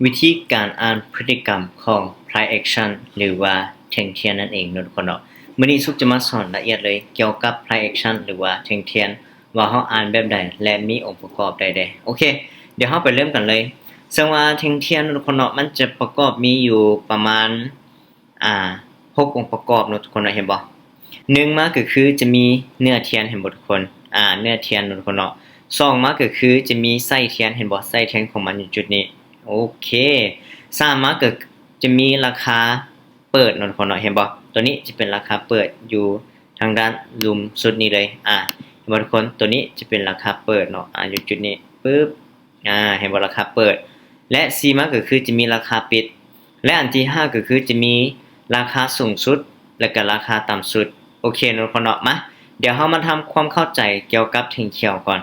ວິທີການອ່ານພຶດຕິກຳຂອງ price action ຫຼືວ່າແທ່ງທຽນນັ້ນເອງເນາະທຸກຄົນເນາະ. ມື້ນີ້ສຸກຈະມາສອນລະອຽດເລີຍກ່ຽວກັບ price action ຫຼືວ່າແທ່ງທຽນ ວ່າເຮົາອ່ານແບບໃດ ແລະ ມີອົງປະກອບໃດແດ່. ໂອເຄ ດຽວເຮົາໄປເລີ່ມກັນເລີຍ. ເຊິ່ງວ່າແທ່ງທຽນເນາະທຸກຄົນເນາະ ມັນຈະປະກອບມີຢູ່ປະມານ ອ່າ ຫົກອົງປະກອບເນາະທຸກຄົນເນາະ ເຫັນບໍ່? ໜຶ່ງມາກໍຄືຈະມີເນື້ອທຽນ ເຫັນບໍ່ທຸກຄົນ? ອ່າ ເນື້ອທຽນເນາະທຸກຄົນເນາະ. ສອງມາກໍຄືຈະມີໄສ້ທຽນ ເຫັນບໍ່? ໄສ້ທຽນຂອງມັນຢູ່ຈຸດນີ້. ໂອເຄ ສາມມາກໍຈະມີລາຄາເປີດເນາະທຸກຄົນເນາະ ເຫັນບໍ່? ຕົວນີ້ຈະເປັນລາຄາເປີດຢູ່ທາງດ້ານລຸ່ມສຸດນີ້ເລີຍ. ອ່າ ເຫັນບໍ່ທຸກຄົນ? ຕົວນີ້ຈະເປັນລາຄາເປີດເນາະ ອ່າ ຢູ່ຈຸດນີ້ ປຶບ ອ່າ ເຫັນບໍ່? ລາຄາເປີດ ແລະ ສີ່ມາກໍຄືຈະມີລາຄາປິດ ແລະ ອັນທີຫ້າກໍຄືຈະມີລາຄາສູງສຸດ ແລະ ກໍລາຄາຕ່ຳສຸດ. ໂອເຄເນາະທຸກຄົນເນາະ. ມາ ດຽວເຮົາມາທຳຄວາມເຂົ້າໃຈກ່ຽວກັບແທ່ງຂຽວກ່ອນ.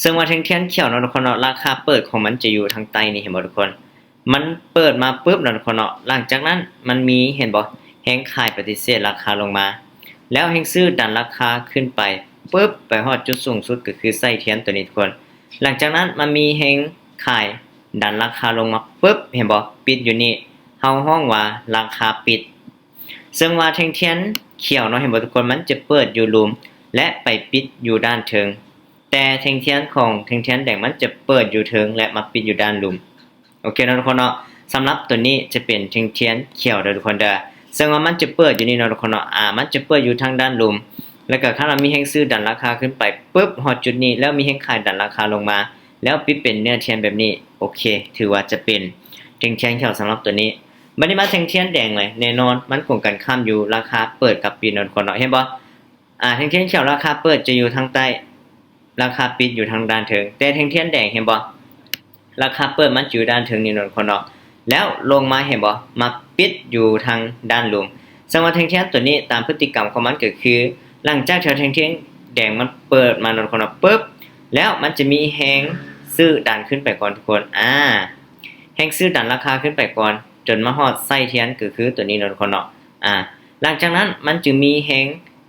ເຊິ່ງວ່າແທ່ງທຽນຂຽວເນາະທຸກຄົນເນາະ ລາຄາເປີດຂອງມັນຈະຢູ່ທາງໃຕ້ນີ້ ເຫັນບໍ່ທຸກຄົນ? ມັນເປີດມາປຶບເນາະທຸກຄົນເນາະ ຫຼັງຈາກນັ້ນມັນມີ ເຫັນບໍ່? ແຮງຂາຍປະຕິເສດລາຄາລົງມາ ແລ້ວແຮງຊື້ດັນລາຄາຂຶ້ນໄປປຶບ ໄປຮອດຈຸດສູງສຸດ ກໍຄືໄສ້ທຽນຕົວນີ້ທຸກຄົນ. ຫຼັງຈາກນັ້ນມັນມີແຮງຂາຍດັນລາຄາລົງມາປຶບ ເຫັນບໍ່? ປິດຢູ່ນີ້ ເຮົາຮ້ອງວ່າລາຄາປິດ. ເຊິ່ງວ່າແທ່ງທຽນຂຽວເນາະ ເຫັນບໍ່ທຸກຄົນ? ມັນຈະເປີດຢູ່ລຸ່ມ ແລະ ໄປປິດຢູ່ດ້ານເທິງ, ແຕ່ແທ່ງທຽນຂອງແທ່ງທຽນແດງມັນຈະເປີດຢູ່ເທິງ ແລະ ມາປິດຢູ່ດ້ານລຸ່ມ. ໂອເຄເນາະທຸກຄົນເນາະ ສຳລັບຕົວນີ້ຈະເປັນແທ່ງທຽນຂຽວເດີທຸກຄົນເດີ. ເຊິ່ງວ່າມັນຈະເປີດຢູ່ນີ້ເນາະທຸກຄົນເນາະ ອ່າ ມັນຈະເປີດຢູ່ທາງດ້ານລຸ່ມ ແລ້ວກໍຄັນວ່າມີແຮງຊື້ດັນລາຄາຂຶ້ນໄປປຶບ ຮອດຈຸດນີ້ ແລ້ວມີແຮງຂາຍດັນລາຄາລົງມາ ແລ້ວປິດເປັນເນື້ອທຽນແບບນີ້ ໂອເຄ ຖືວ່າຈະເປັນແທ່ງທຽນຂຽວສຳລັບຕົວນີ້. ບັດນີ້ມາແທ່ງທຽນແດງເລີຍ ແນ່ນອນມັນກົງກັນຂ້າມຢູ່ລາຄາເປີດກັບປິດເນາະທຸກຄົນເນາະ ເຫັນບໍ່? ອ່າ ແທ່ງທຽນຂຽວລາຄາເປີດຈະຢູ່ທາງໃຕ້ ລາຄາປິດຢູ່ທາງດ້ານເທິງ ແຕ່ແທ່ງທຽນແດງ ເຫັນບໍ່? ລາຄາເປີດມັນຈະຢູ່ດ້ານເທິງນີ້ເນາະທຸກຄົນເນາະ ແລ້ວລົງມາ ເຫັນບໍ່? ມາປິດຢູ່ທາງດ້ານລຸ່ມ. ສຳລັບແທ່ງທຽນຕົວນີ້ ຕາມພຶດຕິກຳຂອງມັນກໍຄື ຫຼັງຈາກທີ່ແທ່ງທຽນແດງມັນເປີດມາເນາະທຸກຄົນເນາະ ປຶບ ແລ້ວມັນຈະມີແຮງຊື້ດັນຂຶ້ນໄປກ່ອນທຸກຄົນ ອ່າ ແຮງຊື້ດັນລາຄາຂຶ້ນໄປກ່ອນ ຈົນມາຮອດໄສ້ທຽນ ກໍຄືຕົວນີ້ເນາະທຸກຄົນເນາະ ອ່າ ຫຼັງຈາກນັ້ນມັນຈຶ່ງມີແຮງ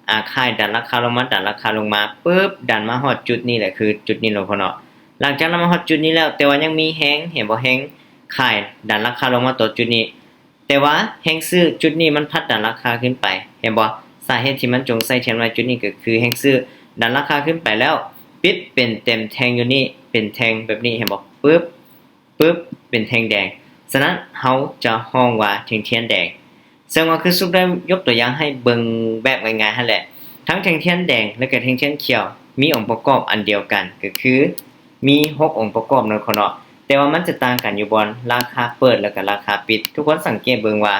ອ່າ ຂາຍດັນລາຄາລົງມາ ດັນລາຄາລົງມາປຶບ ດັນມາຮອດຈຸດນີ້ແຫຼະ ຄືຈຸດນີ້ເນາະທຸກຄົນເນາະ. ຫຼັງຈາກນັ້ນມາຮອດຈຸດນີ້ແລ້ວ ແຕ່ວ່າຍັງມີແຮງ ເຫັນບໍ່? ແຮງຂາຍດັນລາຄາລົງມາຕໍ່ຈຸດນີ້ ແຕ່ວ່າແຮງຊື້ຈຸດນີ້ມັນພັດດັນລາຄາຂຶ້ນໄປ ເຫັນບໍ່? ສາເຫດທີ່ມັນຈົ່ງໃສ່ທຽນໄວ້ຈຸດນີ້ກໍຄືແຮງຊື້ດັນລາຄາຂຶ້ນໄປແລ້ວ ປິດເປັນເຕັມແທ່ງຢູ່ນີ້ ເປັນແທ່ງແບບນີ້ ເຫັນບໍ່? ປຶບ ປຶບ ເປັນແທ່ງແດງ. ສະນັ້ນເຮົາຈະຮ້ອງວ່າແທ່ງທຽນແດງ. ເຊິ່ງວ່າຄືສຸກໄດ້ຍົກຕົວຢ່າງໃຫ້ເບິ່ງແບບງ່າຍໆຫັ້ນແຫຼະ ທັງແທ່ງທຽນແດງ ແລະ ກໍແທ່ງທຽນຂຽວ ມີອົງປະກອບອັນດຽວກັນ ກໍຄືມີຫົກອົງປະກອບເນາະທຸກຄົນເນາະ ແຕ່ວ່າມັນຈະຕ່າງກັນຢູ່ບ່ອນລາຄາເປີດ ແລະ ກໍລາຄາປິດ. ທຸກຄົນສັງເກດເບິ່ງວ່າ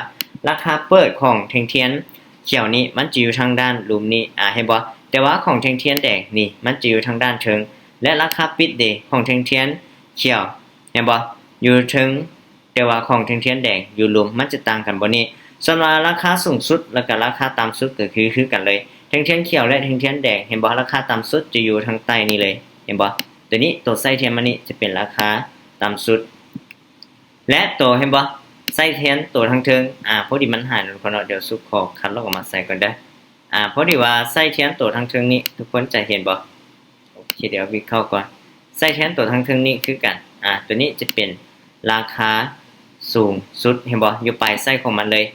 ລາຄາເປີດຂອງແທ່ງທຽນຂຽວນີ້ ມັນຈະຢູ່ທາງດ້ານລຸ່ມນີ້ ອາ ເຫັນບໍ່? ແຕ່ວ່າຂອງແທ່ງທຽນແດງນີ້ ມັນຈະຢູ່ທາງດ້ານເທິງ ແລະ ລາຄາປິດເດ ຂອງແທ່ງທຽນຂຽວ ເຫັນບໍ່? ຢູ່ເທິງ ແຕ່ວ່າຂອງແທ່ງທຽນແດງຢູ່ລຸ່ມ ມັນຈະຕ່າງກັນບ່ອນນີ້. ສ່ວນວ່າລາຄາສູງສຸດ ແລະ ກະລາຄາຕ່ຳສຸດກໍຄື ຄືກັນເລີຍ ແທ່ງທຽນຂຽວ ແລະ ແທ່ງທຽນແດງ ເຫັນບໍ່? ລາຄາຕ່ຳສຸດຈະຢູ່ທາງໃຕ້ນີ້ເລີຍ ເຫັນບໍ່? ຕົວນີ້ ຕົວໄສ້ທຽນມັນນີ້ຈະເປັນລາຄາຕ່ຳສຸດ ແລະ ໂຕ ເຫັນບໍ່? ໄສ້ທຽນໂຕທາງເທິງ ອາ ພໍດີມັນຫາຍ ທຸກຄົນເນາະ ດຽວສຸກຂໍຄັດລອກອອກມາໃສ່ກ່ອນເດີ. ອາ ພໍດີວ່າໄສ້ທຽນໂຕທາງເທິງນີ້ ທຸກຄົນຈະເຫັນບໍ່? ໂອເຄ ດຽວວິກເຂົ້າກ່ອນ ໄສ້ທຽນໂຕທາງເທິງນີ້ຄືກັນ ອາ ຕົວນີ້ຈະເປັນລາຄາສູງສຸດ ເຫັນບໍ່? ຢູ່ປາຍໄສ້ຂອງມັນເລີຍ.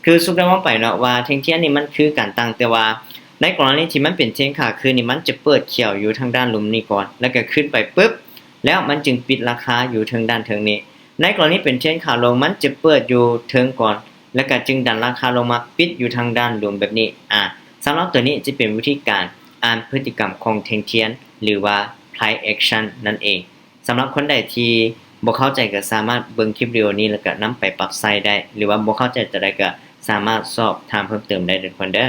ຄືສຸກໄດ້ເວົ້າໄປເນາະວ່າແທ່ງທຽນນີ້ມັນຄືກັນ ຕ່າງແຕ່ວ່າໃນກໍລະນີທີ່ມັນເປັນເທຣນຂາຂຶ້ນນີ້ ມັນຈະເປີດຂຽວຢູ່ທາງດ້ານລຸ່ມນີ້ກ່ອນ ແລ້ວກໍຂຶ້ນໄປປຶບ ແລ້ວມັນຈຶ່ງປິດລາຄາຢູ່ເທິງດ້ານເທິງນີ້. ໃນກໍລະນີເປັນເທຣນຂາລົງ ມັນຈະເປີດຢູ່ເທິງກ່ອນ ແລ້ວກໍຈຶ່ງດັນລາຄາລົງມາປິດຢູ່ທາງດ້ານລຸ່ມແບບນີ້. ອາ ສຳລັບຕົວນີ້ຈະເປັນວິທີການອ່ານພຶດຕິກຳຂອງແທ່ງທຽນ ຫຼືວ່າ price action ນັ້ນເອງ. ສຳລັບຄົນໃດທີ່ບໍ່ເຂົ້າໃຈກໍສາມາດເບິ່ງຄລິບວິດີໂອນີ້ ແລ້ວກໍນຳໄປປັບໃຊ້ໄດ້ ຫຼືວ່າບໍ່ເຂົ້າໃຈຕົວໃດກໍສາມາດສອບຖາມເພີ່ມເຕີມໄດ້ເດີທຸກຄົນເດີ.